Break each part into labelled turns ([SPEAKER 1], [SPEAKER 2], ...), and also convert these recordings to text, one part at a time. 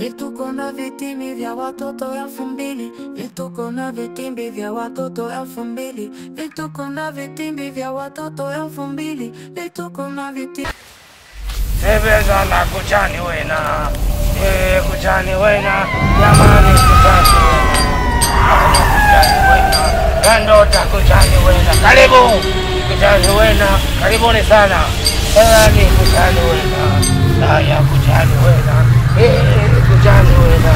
[SPEAKER 1] Vituko na vitimbi vya watoto 2000. Vituko na vitimbi vya watoto 2000. Vituko na vitimbi vya watoto 2000. Vituko na vitimbi.
[SPEAKER 2] Sebeza na kuchani wena. Kuchani wena. Jamani kuchani wena. Kuchani wena. Kandota kuchani wena. Karibu. Kuchani wena. Karibuni sana. Ni kuchani wena. Haya kuchani wena. Kuchani wena.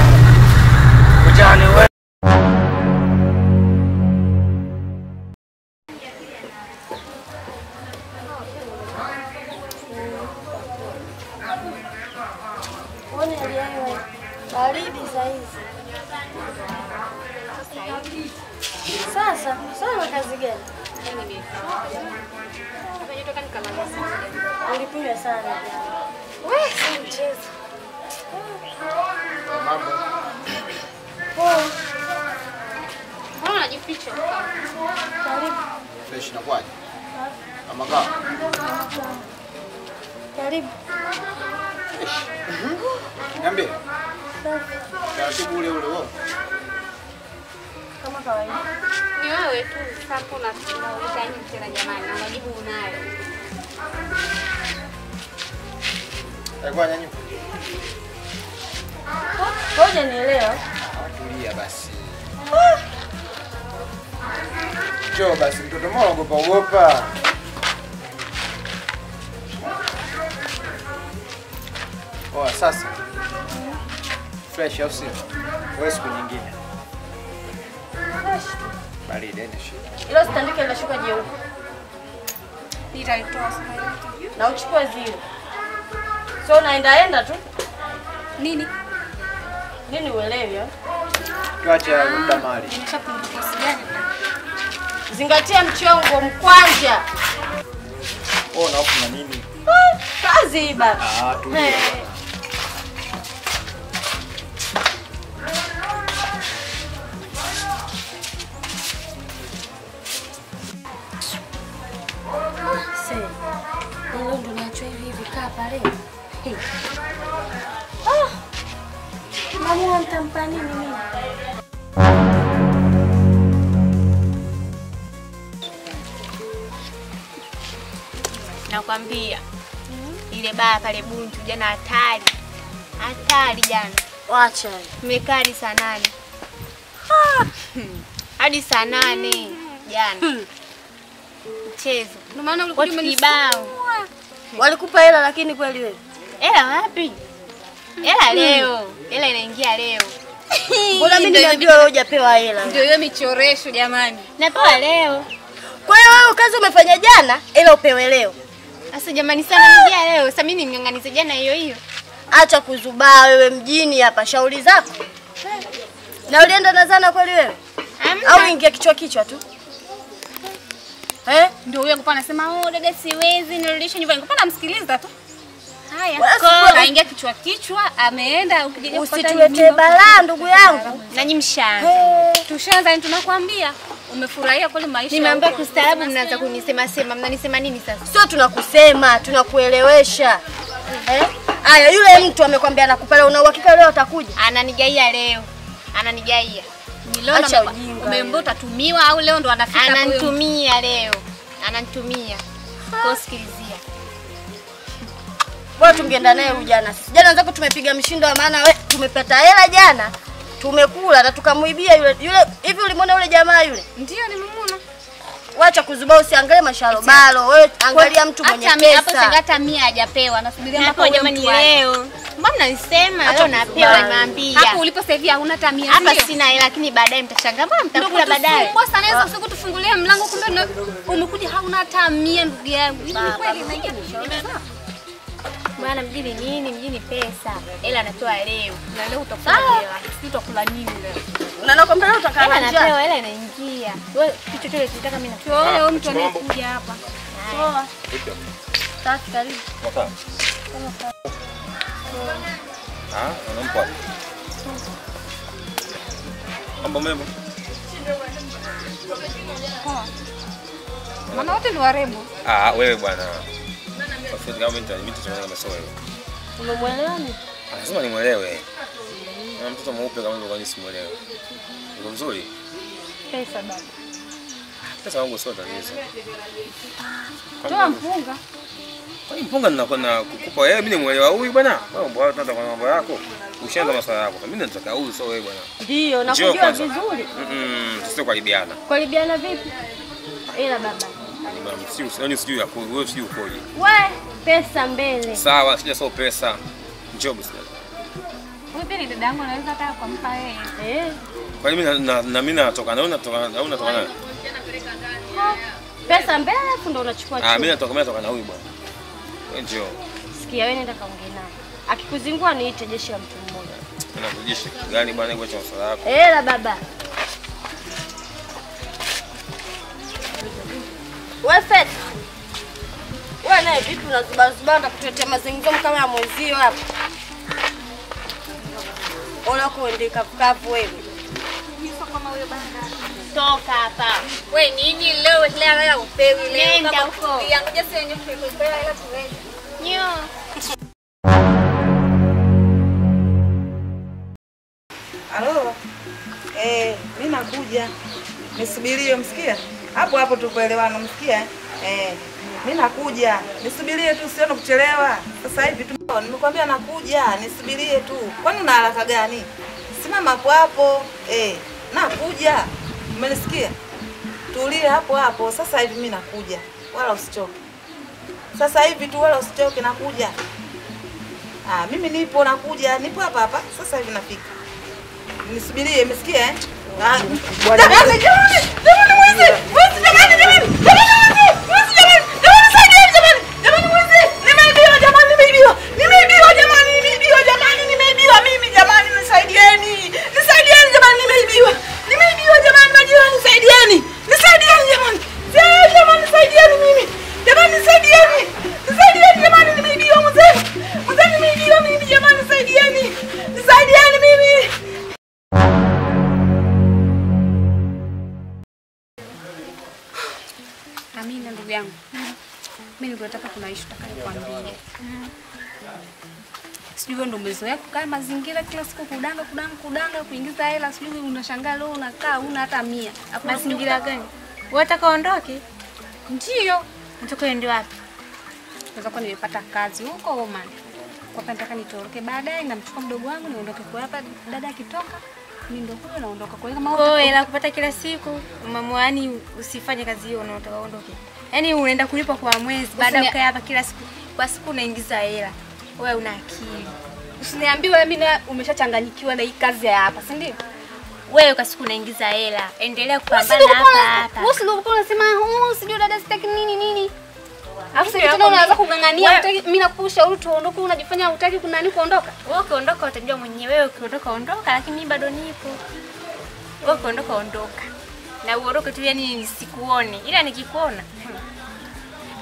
[SPEAKER 2] Kuchani wena.
[SPEAKER 3] Baridi saizi. Sasa, sasa kazi gani? Ulipima sana. Wewe si mchezo.
[SPEAKER 4] Mambo.
[SPEAKER 3] Poa.
[SPEAKER 5] Mbona unajificha?
[SPEAKER 3] Karibu.
[SPEAKER 4] Fresh na kwaje? Kama kaa.
[SPEAKER 3] Karibu.
[SPEAKER 4] Fresh. Niambie. Taratibu ule ule wewe.
[SPEAKER 3] Kama kawaida.
[SPEAKER 5] Ni wewe tu sasa unauliza nini tena jamani? Na majibu unayo.
[SPEAKER 4] Alikuwa nyanyu.
[SPEAKER 3] Ngoja nielewe.
[SPEAKER 4] Tulia basi. Njoo basi mtoto mmoja ogopa ogopa. Oh, sasa. Fresh au sio? Wewe siku nyingine.
[SPEAKER 3] Fresh.
[SPEAKER 4] Baridi haina shida.
[SPEAKER 3] Ilo sitandike la shuka jeupe.
[SPEAKER 5] Nitaitoa sasa.
[SPEAKER 3] Na uchukue zile. So unaenda enda tu.
[SPEAKER 5] Nini?
[SPEAKER 3] Nini uelewi eh?
[SPEAKER 4] Tuache muda mali.
[SPEAKER 5] Nimeshapunguka kiasi gani?
[SPEAKER 3] Zingatia mchongo mkwanja.
[SPEAKER 4] Oh, na hofu na nini?
[SPEAKER 3] Kazi baba.
[SPEAKER 4] Ah, tulia.
[SPEAKER 3] Leo ndo niachwe hivi hivi kaa pale. Ah! Mama nitampa nini mimi?
[SPEAKER 5] Nakwambia ile baa pale Bunju jana hatari. Hatari jana.
[SPEAKER 3] Wacha.
[SPEAKER 5] Tumekaa hadi saa 8. Hadi saa 8 jana. Mchezo.
[SPEAKER 6] Ndio maana ulikuja
[SPEAKER 5] umenisibao.
[SPEAKER 3] Walikupa hela lakini kweli wewe?
[SPEAKER 5] Hela wapi? Hela leo. Hela inaingia leo.
[SPEAKER 3] Mbona mimi nimeambiwa wewe hujapewa hela?
[SPEAKER 6] Ndio hiyo michoresho jamani.
[SPEAKER 5] Napewa leo.
[SPEAKER 3] Kwa hiyo wewe kazi umefanya jana ila upewe leo.
[SPEAKER 5] Sasa jamani sana nijia leo. Sasa mimi nimnganganize jana hiyo hiyo.
[SPEAKER 3] Acha kuzubaa wewe mjini hapa shauri zako. Na ulienda na zana kweli wewe? Au ingia kichwa kichwa tu? Eh?
[SPEAKER 6] Ndio huyo alikuwa anasema, "Oh dada siwezi nirudishe nyumbani." Nilikuwa namsikiliza tu. Haya. Kaingia kichwa kichwa, ameenda ukija kupata.
[SPEAKER 3] Usituletee balaa ndugu yangu.
[SPEAKER 5] Na nyinyi mshaanza.
[SPEAKER 6] Tushaanza yani tunakwambia umefurahia kweli maisha.
[SPEAKER 5] Nimeambia kustaarabu mnaanza kunisema sema, mnanisema nini sasa?
[SPEAKER 3] Sio tunakusema, tunakuelewesha. Eh? Aya yule mtu amekwambia anakupa leo, una uhakika leo atakuja?
[SPEAKER 5] Ananigaia leo. Ananigaia.
[SPEAKER 6] Ni leo umeambiwa utatumiwa au leo ndo anafika hapo?
[SPEAKER 5] Ananitumia leo. Ananitumia. Kwa sikilizia.
[SPEAKER 3] Bora tungeenda naye huyu jana. Sisi jana wenzako tumepiga mshindo wa maana we tumepata hela jana. Tumekula na tukamuibia yule yule. Hivi ulimwona yule jamaa yule?
[SPEAKER 6] Ndio nimemuona.
[SPEAKER 3] Wacha kuzubaa usiangalie masharobalo. Wewe angalia mtu mwenye pesa.
[SPEAKER 6] Hapo singata 100 hajapewa. Nasubiria mpaka
[SPEAKER 5] jamani leo. Mbona mnanisema leo napewa nimeambia.
[SPEAKER 6] Hapo ulipo sasa hivi hauna hata 100.
[SPEAKER 5] Hapa sina hela lakini baadaye mtashangaa mbona mtakula baadaye.
[SPEAKER 6] Mbona sana hizo usiku tufungulie mlango kumbe umekuja hauna hata 100 ndugu yangu. Hivi kweli inaingia?
[SPEAKER 5] Maana mjini nini? Mjini pesa. Hela natoa leo.
[SPEAKER 6] Na leo utakula hela. Sisi tutakula nini leo?
[SPEAKER 3] Unaona kwamba leo utakaa na njaa.
[SPEAKER 5] Napewa hela inaingia. Wewe kitu chochote unataka mimi
[SPEAKER 6] na. Wewe mtu anayekuja hapa.
[SPEAKER 3] Poa. Safi karibu.
[SPEAKER 7] Sawa. Ah, unampa. Mambo mema.
[SPEAKER 6] Poa. Maana wote ni warembo.
[SPEAKER 7] Ah, wewe bwana. Kwa kama mimi nitatumia kama sio wewe.
[SPEAKER 3] Umemuelewa ni?
[SPEAKER 7] Lazima nimuelewe. Na mtoto mweupe kama hivyo kwa nini simuelewi? Uko mzuri?
[SPEAKER 3] Pesa baba.
[SPEAKER 7] Pesa wangu sio tatizo.
[SPEAKER 6] Toa mpunga.
[SPEAKER 7] Kwa nini mpunga ninakuwa na kukupa wewe? Mimi nimuelewa huyu bwana. Wewe mbona unataka kwa mambo yako? Ushaanza masuala yako. Mimi nataka huyu sio wewe bwana.
[SPEAKER 3] Ndio, nakujua vizuri.
[SPEAKER 7] Sio kuharibiana.
[SPEAKER 3] Kuharibiana vipi? Ila baba.
[SPEAKER 7] Ni mama sio, yaani sijui yako, wewe sijui ukoje.
[SPEAKER 3] We, pesa mbele.
[SPEAKER 7] Sawa, sija sio pesa. Njoo basi.
[SPEAKER 6] Wewe pia ni dada yangu anaweza hata kumpa yeye.
[SPEAKER 3] Eh.
[SPEAKER 7] Kwa nini na mimi natoka na wewe unatoka na wewe unatoka naye?
[SPEAKER 3] Pesa mbele afu ndo unachukua
[SPEAKER 7] chini. Ah, mimi natoka na huyu bwana. Wewe njoo.
[SPEAKER 3] Sikia wewe nenda kaongee naye. Akikuzingua niite jeshi la mtu mmoja.
[SPEAKER 7] Unakujeshi gani bwana kwa masuala yako?
[SPEAKER 3] Hela baba. Wewe Feti. Wewe naye vipi unazubazuba na kutetea mazingira kama ya mwenzio hapa? Ona kuendeka kavu wewe.
[SPEAKER 6] Sio kama huyo bana.
[SPEAKER 5] Toka hapa. Wewe nini leo leo upewi leo.
[SPEAKER 6] Nenda huko.
[SPEAKER 5] Ngoja si wenyewe kupewa ila tuweze.
[SPEAKER 6] Nyo.
[SPEAKER 8] Halo. Mimi nakuja. Nisubirie msikia? Hapo hapo tupoelewana msikia? Mimi nakuja. Nisubirie tu usione kuchelewa. Sasa hivi tu nimekwambia nakuja, nisubirie tu. Kwani una haraka gani? Simama hapo hapo. Nakuja. Umenisikia? Tulie hapo hapo. Sasa hivi mimi nakuja. Wala usichoke. Sasa hivi tu wala usichoke nakuja. Ah, mimi nipo nakuja, nipo hapa hapa. Sasa hivi nafika. Nisubirie, umesikia eh? Jamani, jamani, jamani mwizi! Mwizi jamani, jamani! Jamani mwizi! Mwizi jamani! Jamani saidieni jamani! Jamani mwizi! Nimeibiwa jamani, nimeibiwa! Nimeibiwa jamani, nimeibiwa jamani, nimeibiwa mimi jamani, nisaidieni! Nisaidieni jamani, nimeibiwa! Nimeibiwa jamani, majirani nisaidieni! Nisaidieni jamani! Jamani nisaidieni mimi! Jamani nisaidieni! Nisaidieni jamani, nimeibiwa mzee! Mzee nimeibiwa mimi jamani, nisaidieni! Nisaidieni mimi!
[SPEAKER 6] Amina ndugu yangu. Mimi nilikuwa kuna issue nataka nikwambie. Sijui wewe ndio umezoea kukaa mazingira kila siku kudanga kudanga kudanga kuingiza hela, sijui unashangaa leo unakaa huna hata 100.
[SPEAKER 5] Mazingira gani? Wewe unataka uondoke?
[SPEAKER 6] Ndio.
[SPEAKER 5] Unataka uende wapi?
[SPEAKER 6] Naweza kuwa nimepata kazi huko Oman. Kwa hapa nataka nitoroke baadaye namchukua mdogo wangu niondoke kwa hapa, dada akitoka mimi ndio huyo naondoka. Kwa hiyo kama
[SPEAKER 5] wewe hela kupata kila siku, mama yani usifanye kazi hiyo unataka uondoke. Yaani unaenda kulipwa kwa mwezi baada ya kukaa hapa kila siku. Kwa siku unaingiza hela. Wewe una akili.
[SPEAKER 6] Usiniambie wewe mimi umeshachanganyikiwa na hii kazi ya hapa, si ndio?
[SPEAKER 5] Wewe kwa siku unaingiza hela. Endelea kupambana hapa hapa.
[SPEAKER 6] Wewe ndio ulikuwa unasema, sijui dada sitaki nini nini. Alafu sasa tena unaanza kungangania, hutaki mimi nakushauri tuondoke, unajifanya hutaki kuna nani kuondoka.
[SPEAKER 5] Wewe ukiondoka utajua mwenyewe, wewe ukiondoka ondoka, lakini mimi bado nipo. Wewe ukiondoka ondoka. Na uondoke tu yani nisikuone. Ila nikikuona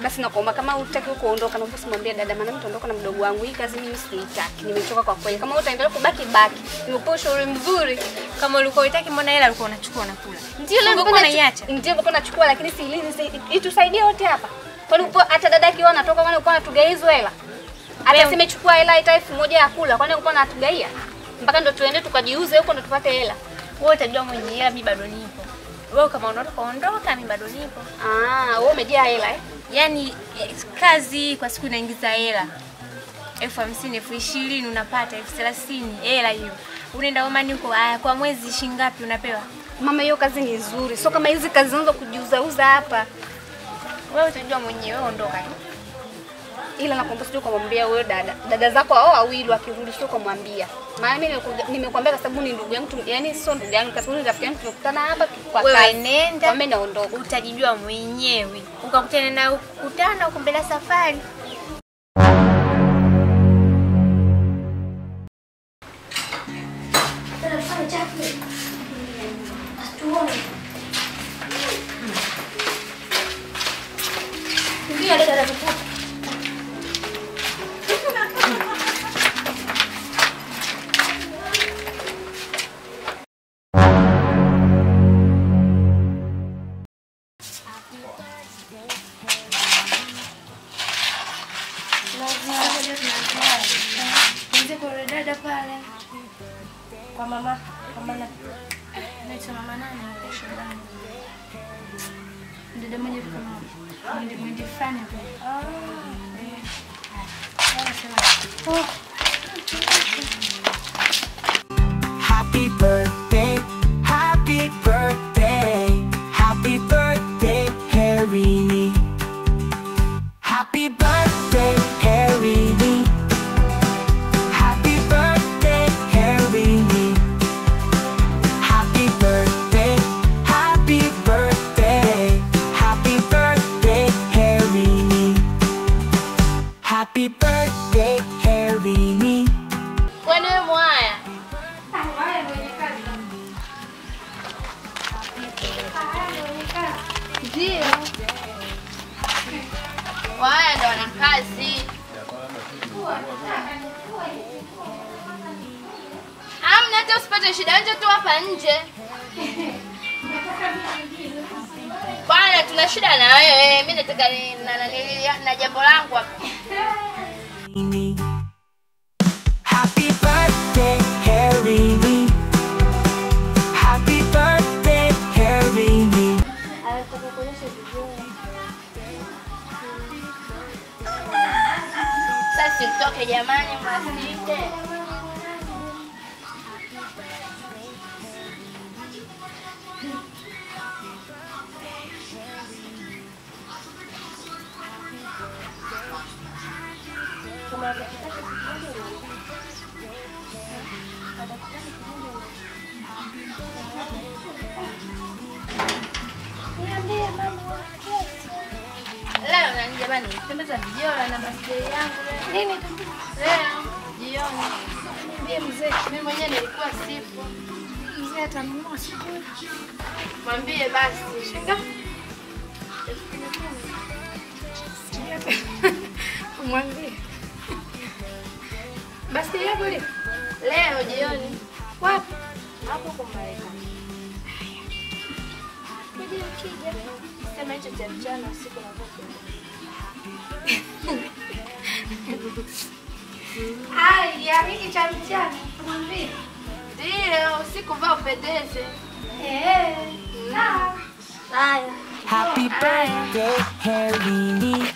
[SPEAKER 6] basi nakuomba kama hutaki kuondoka naomba usimwambie dada, maana mtaondoka na mdogo wangu. Hii kazi mimi siitaki. Nimechoka kwa kweli. Kama utaendelea kubaki baki. Nimekupa ushauri mzuri.
[SPEAKER 5] Kama ulikuwa hutaki mbona hela ulikuwa unachukua unakula?
[SPEAKER 6] Ndio leo
[SPEAKER 5] ulikuwa unaiacha.
[SPEAKER 6] Ndio nilikuwa nachukua lakini si itusaidie wote hapa. Kwani upo hata dada akiwa anatoka kwani ulikuwa unatugaia hizo hela? Hata simechukua hela hata 1000 ya kula, kwani ulikuwa unatugaia? Mpaka ndo tuende tukajiuze huko ndo tupate hela.
[SPEAKER 5] Wewe utajua mwenyewe hela, mimi bado nipo. Wewe kama unaondoka ondoka, mimi bado nipo.
[SPEAKER 6] Ah, wewe umejaa hela eh?
[SPEAKER 5] Yaani kazi kwa siku inaingiza hela. 50,000, 20,000 unapata, 30,000 hela hiyo. Unaenda Omani huko, haya kwa mwezi shilingi ngapi unapewa?
[SPEAKER 6] Mama hiyo kazi ni nzuri. Sio kama hizi kazi zinazo kujiuza uza hapa.
[SPEAKER 5] Wewe utajua mwenyewe, ondoka.
[SPEAKER 6] Ila nakuomba sio kumwambia wewe dada. Dada zako hao wawili wakirudi sio kumwambia. Maana mimi nimekuambia kwa sababu ni ndugu yangu, yani sio ndugu yangu, kwa sababu ni rafiki yangu, tumekutana hapa kwa kazi.
[SPEAKER 5] Wewe nenda.
[SPEAKER 6] Mimi naondoka.
[SPEAKER 5] Utajijua mwenyewe. Ukakutana na ukutana huko mbele safari.
[SPEAKER 3] Ndio dada atakupa.
[SPEAKER 5] Kwa mama, kwa mama. Naitwa mama nani yule shoga? Dada mmoja kama mwende mwende fulani hapo. Ah. Oh.
[SPEAKER 1] Happy birthday, happy birthday, happy birthday, Harry. Happy birthday, Harry. Happy birthday, Harry. Happy birthday, happy birthday, happy birthday, Harry. Happy birthday, Harry.
[SPEAKER 6] Kwani wewe mwaya?
[SPEAKER 5] Mwaya mwenye kazi.
[SPEAKER 6] Ndio. Waya ndo wana kazi. Amna hata usipate shida, nje tu hapa nje. Bwana tuna shida na wewe. Mimi nataka na jambo langu hapa.
[SPEAKER 1] Happy birthday, Harry. Happy birthday, Harry.
[SPEAKER 6] Sasa mtoke jamani, msite. Niambie mama wake. Leo na jamani, tembeza vijora na birthday yangu leo. Nini leo? Jioni. Niambie mzee, mimi mwenyewe nilikuwa sipo. Mzee atanunua siku. Mwambie basi. Shinga.
[SPEAKER 5] Mwambie. Basi yako leo?
[SPEAKER 6] Leo jioni.
[SPEAKER 5] Wapi?
[SPEAKER 6] Hapo kwa Marekani. Kuja ukija. Sema hicho cha mchana usiku na vuka.
[SPEAKER 5] Aya, hiki cha mchana mwambie.
[SPEAKER 6] Ndio, usiku vaa upendeze.
[SPEAKER 5] Eh. Sawa.
[SPEAKER 6] Haya.
[SPEAKER 1] Happy birthday, Harry.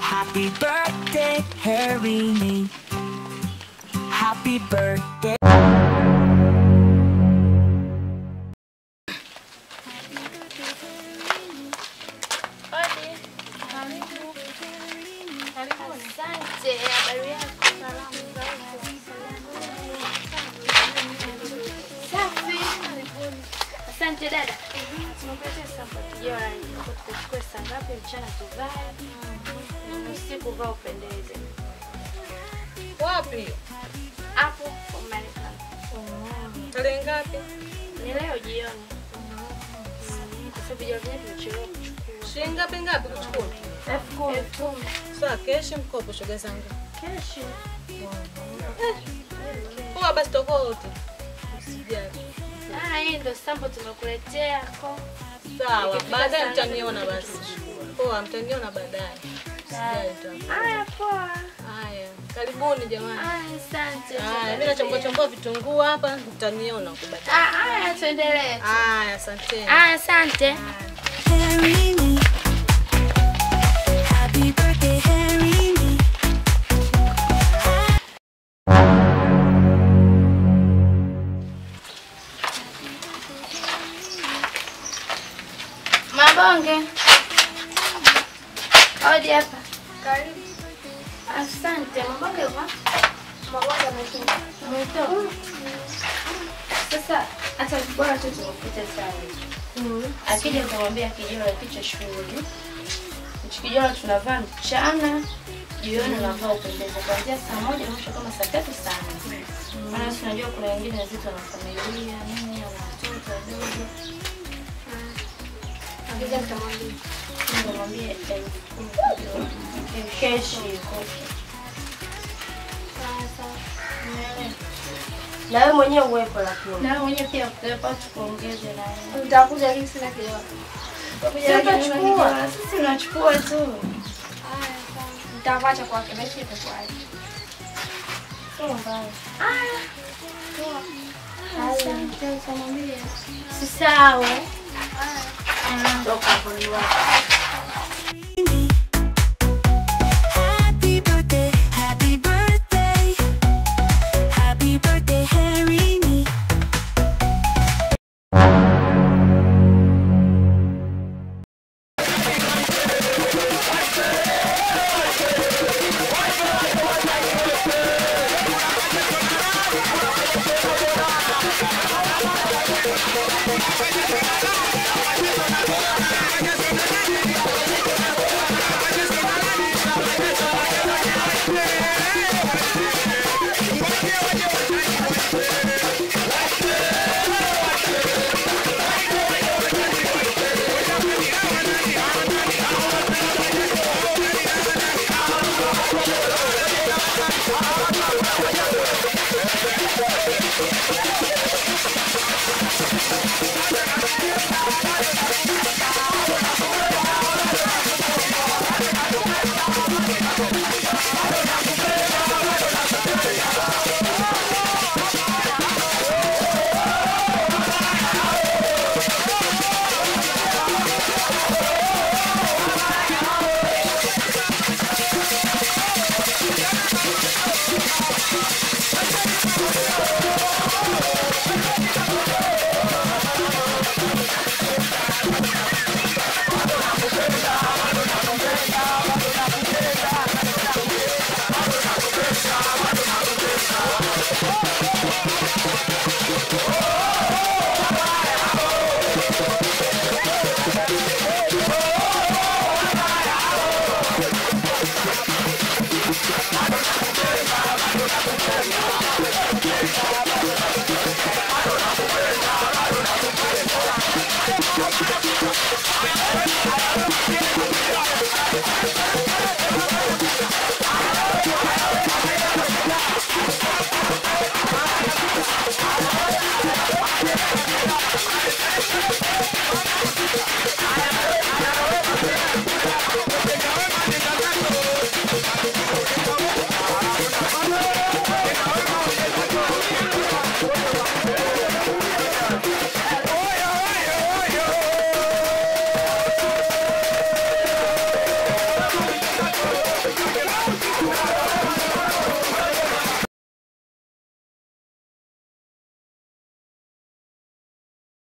[SPEAKER 1] Happy birthday, Harry. Happy birthday.
[SPEAKER 6] Asante, habari yako? Safi. Asante dada. Tumekuletea sample kijora. Tutachukua saa ngapi mchana tuvae? Usiku vaa upendeze.
[SPEAKER 8] Wapi?
[SPEAKER 6] Hapo kwa Marekani.
[SPEAKER 8] Tarehe ngapi?
[SPEAKER 6] Ni leo jioni. Kwa sababu vijora vyenyewe tumechelewa kuchukua.
[SPEAKER 8] Shilingi ngapi ngapi kuchukua?
[SPEAKER 6] 10,000.
[SPEAKER 8] Sawa, keshi mkopo shoga zangu.
[SPEAKER 6] Keshi.
[SPEAKER 8] Poa basi tutakuwa wote. Usijali.
[SPEAKER 6] Ah, hii ndio sample tumekuletea ko.
[SPEAKER 8] Sawa, baadaye mtaniona basi. Poa, mtaniona baadaye. Usijali tu.
[SPEAKER 6] Haya poa.
[SPEAKER 8] Haya, karibuni jamani.
[SPEAKER 6] Ah, asante.
[SPEAKER 8] Haya, mimi nachomboa chomboa vitunguu hapa, mtaniona huko baadaye.
[SPEAKER 6] Ah, haya tuendelee.
[SPEAKER 8] Haya, asante.
[SPEAKER 6] Ah, asante.
[SPEAKER 1] Happy birthday, Harry.
[SPEAKER 6] Mabonge. Odi hapa. Karibu. Asante. Mabonge kwa? Mabonge ametoka. Ametoka. Sasa hata bora tu tumekute sana. Akija kumwambia kijora kicha shughuli. Kijora tunavaa mchana, jioni unavaa upendeze kuanzia saa 1 mwisho kama saa 3 sana. Maana tunajua kuna wengine wazito wana familia, nini, wana watoto wadogo. Akija nitamwambia. Nitamwambia 10,000. Keshi yuko. Sawa. Na wewe mwenyewe uwepo lakini. Na wewe mwenyewe pia uwepo tukuongeze na wewe.
[SPEAKER 5] Nitakuja lakini sina kidogo.
[SPEAKER 6] Sisi sisi tunachukua tu.
[SPEAKER 5] Haya sawa. Nitavacha kwa kesho itakuwa.
[SPEAKER 6] Sio mbaya. Haya.
[SPEAKER 5] Poa. Asante, utamwambia. Usisahau. Toka hapo ni wapi?